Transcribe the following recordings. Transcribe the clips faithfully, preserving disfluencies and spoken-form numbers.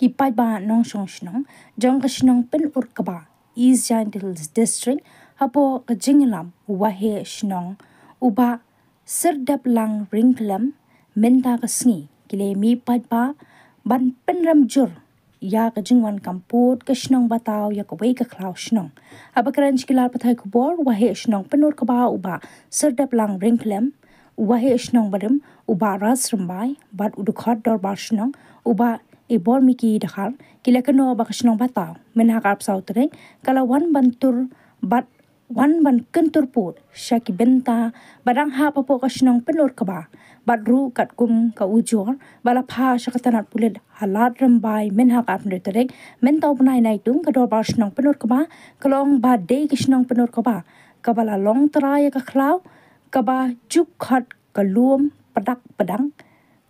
ki paidbah nongshong shnong jong ka shnong Pynurkba, East Jaintia Hills District, hapoh ka jingïalam u Waheh Shnong u Bah Sirdaplang Ryngkhlem mynta ka sngi. Ki la mih paidbah ban pynrem jur ïa ka jingwan kam pud ka shnong Bataw ïa kawei ka khlaw shnong. Haba kren sha ki lad pathai khubor, u Waheh Shnong Pynurkba u Bah Sirdaplang Ryngkhlem, u Waheh Shnong barim u Bah Ras Rymbai, bad u dkhot dorbar shnong u Bah Ibormiki Dkhar, ki la kynnoh ba ka shnong Bataw mynha ka arphew saw tarik ka la wan ban tur bad wan ban kyntur pud sha ki bynta ba dang hap hapoh ka shnong Pynurkba, bad ruh katkum ka ujor ba la phah sha ka tnat pulit ha Lad Rymbai mynha ka arphew hynriew tarik mynta u bnai Naitung, ka dorbar shnong Pynurkba ka la ong ba dei ka shnong Pynurkba kaba la long trai ïa ka khlaw kaba ju khot ka Lum Pdak Pdang,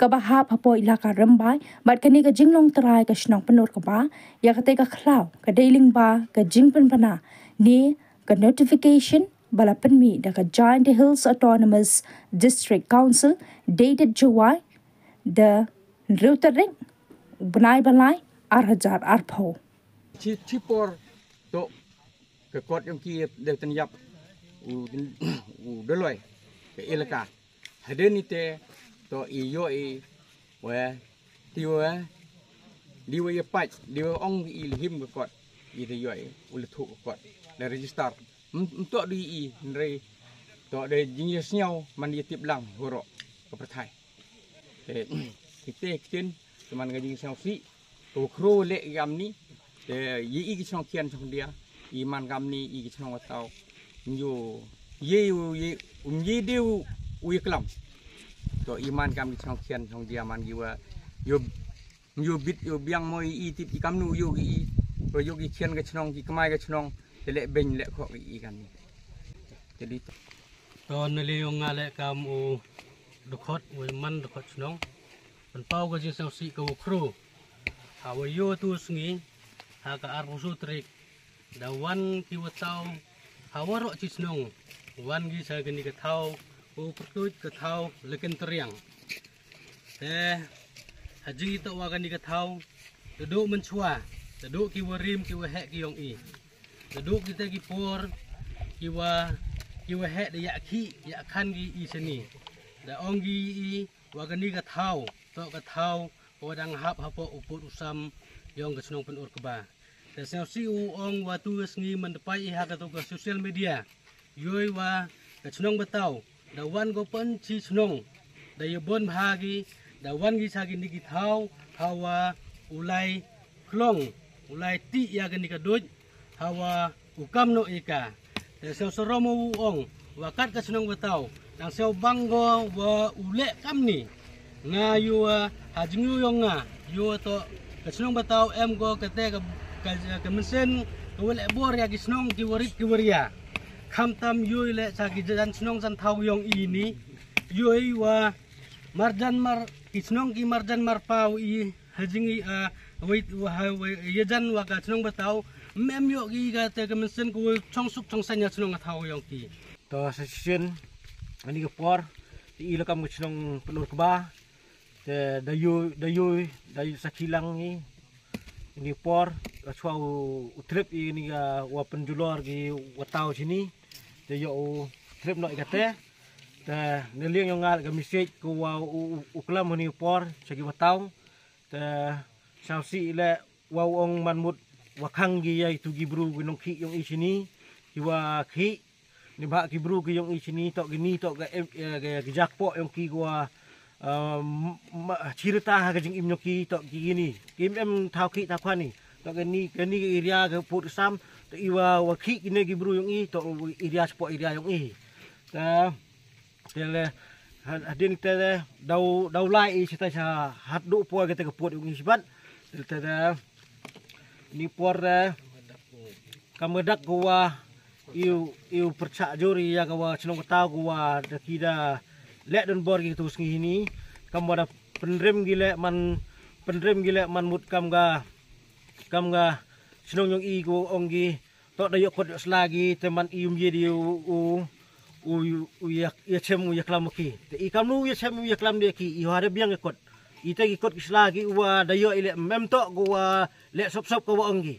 kaba hap hapoh Elaka Rymbai, bad kane ka jinglong trai ka shnong Pynurkba ïa katei ka khlaw ka dei lyngba ka jingpynbna ne ka notification ba la pynmih da ka Jaintia Hills Autonomous District Council, dated Jowai, da hynriew tarik bnai ba lai ar hajar arphew. Chi chi por to ka kot yong ki de ten yap u u doloi ka elaka. Hadien ite to i yo i we ti we di we ye pach di we ong i lihim ka kot i te yo i u le thu ka kot le register. Mto di i nrei to de jing ye sniaw man ye tip lang horo ka perthai. Te kite kin teman ka jing sniaw si ko khro le gam ni. Te ye i ki sniaw kian sniaw dia i man gam ni i ki sniaw tau. Nyo ye u ye um ye de u ye klam. To i man gam ki sniaw kian sniaw dia man gi wa yo yo bit yo biang mo i tip i kam nu yo gi i. Ko yo gi kian ka sniaw ki kemai ka sniaw te le beng le ko i kan ni. Jadi to. To na le yong nga le kam u dkhot u man dkhot shnong. Pynpaw ka jingsngewsih ka u khru ha wa yo tu sngi ha ka arphew saw tarik da wan ki wa tau ha waroh chi shnong wan gi sa kani ka thaw u pyrtuit ka thaw leken teriang. Te ha jing ito wa kani ka thaw da duk mynchwa da duk ki wa rim ki wa heh ki yong i. Da duk kite ki por ki wa ki wa heh da yak ki yak khan ki i seni. Da ong ki i wa kani ka thaw to ka thaw wa dang hap hapoh u put u sam yong ka shnong Pynurkba. Da sngewsih u ong wa tu ka sngi man da pai i ha ka tu ka social media. Yoi wa ka shnong Bataw da wan ko pynchi shnong da ye bon bha gi da wan gi sa gi ni gi thaw ha wa u lai klong u lai ti ya ga ni ka duj ha wa u kam no i ka. Da sngewsarom u ong wa kat ka shnong Bataw dang sngewbang go wa u leh kam ni. Nga yu ha jingyu yong nga yu to ka shnong Bataw em go kate ka ka ka mynsiem ka wa leh bor ya ki shnong ki warit ki waria. Khamtam yu le sa ki jan shnong jan thaw yong i ni yu wa marjan mar ki shnong ki marjan mar pau i ha jing i a wei wa ha wei ya jan wa ka shnong Bataw mem yo ki ka te ka mynsiem ka wa chong suk chong sanya shnong thaw yong ki. To sa shisien ani ka por ti i la kam ka shnong Pynurkba. Te da yu da yu da yu sakhi lang i ni por ka chwa u trip i ni ka wa pynjulor ki wa tau chini. Te yo u trip no i kate te ne liang yong nga ka message ko wa u klam ni por chaki wa tau. Te sngewsih le wa u ong man mut wa khang gi ya itu gi bru gi nong khi yong i chini ki wa khi. Ni ba ki bru ki yong i chini to ki ni to ga ki jakpo yong ki wa chirita ha ka jingim yong ki to ki ni ki em thaw khi thaw khani to ki ni ki ni area ka put sam to i wa wa khi ki ne ki bru yong i to area spo area yong i. Ta te le hadin te le dau dau lai i sita sa hat du po ka te ka put yong i sibat te te ni por kam ka dak ko wa iu iu perchak jur ya ka wa chnong ka tau ko wa da ki da leh don bor ki tu sngi ni kam wa da pynrem gi leh man pynrem gi leh man mut kam ga kam ga chnong yong i ko ong gi to da yok kot yok sla gi te man i um ye di u u u ya ya chem u ya klam ki te i kam nu ya chem u ya klam de ki i ha da biang kot Ita ki kot ki sla ki wa da yoh i leh mem tok ko wa leh sop sop ko wa ong ki.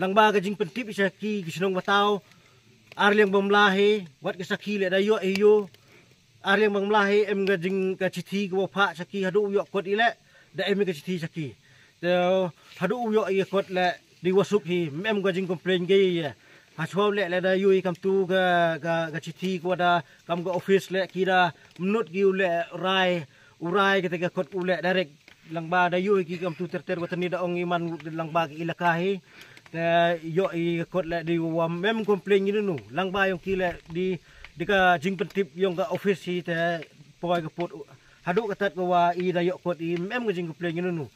Lang ba ka jingpyntip sha ki ki shnong bataw. Ar liang bamla hi, wat ka sakhi leh da yoh i yo. Ar liang bamla hi em ka jing ka chithi ko wa pha sha ki haduh u yoh kot i leh, da em ka chithi sha ki. Te haduh u yoh i kot leh di wa suk hi, mem ka jing complain ke ya. Ha chwa leh leh da yoh i kam tu ka ka ka chithi ko da kam ka office leh ki da mnut ki u leh rai u rai kata ka kot u leh direct lang ba da yoh i ki kam tu ter ter wa tani da ong i man lang ba ki ilaka hi. Te yoh i kot leh di wa mem complain ni nu lang ba yong ki leh di di ka jingpyntip yong ka office hi te poi ka put haduh ka tat ko wa i da yoh kot i mem ka jing complain ni nu.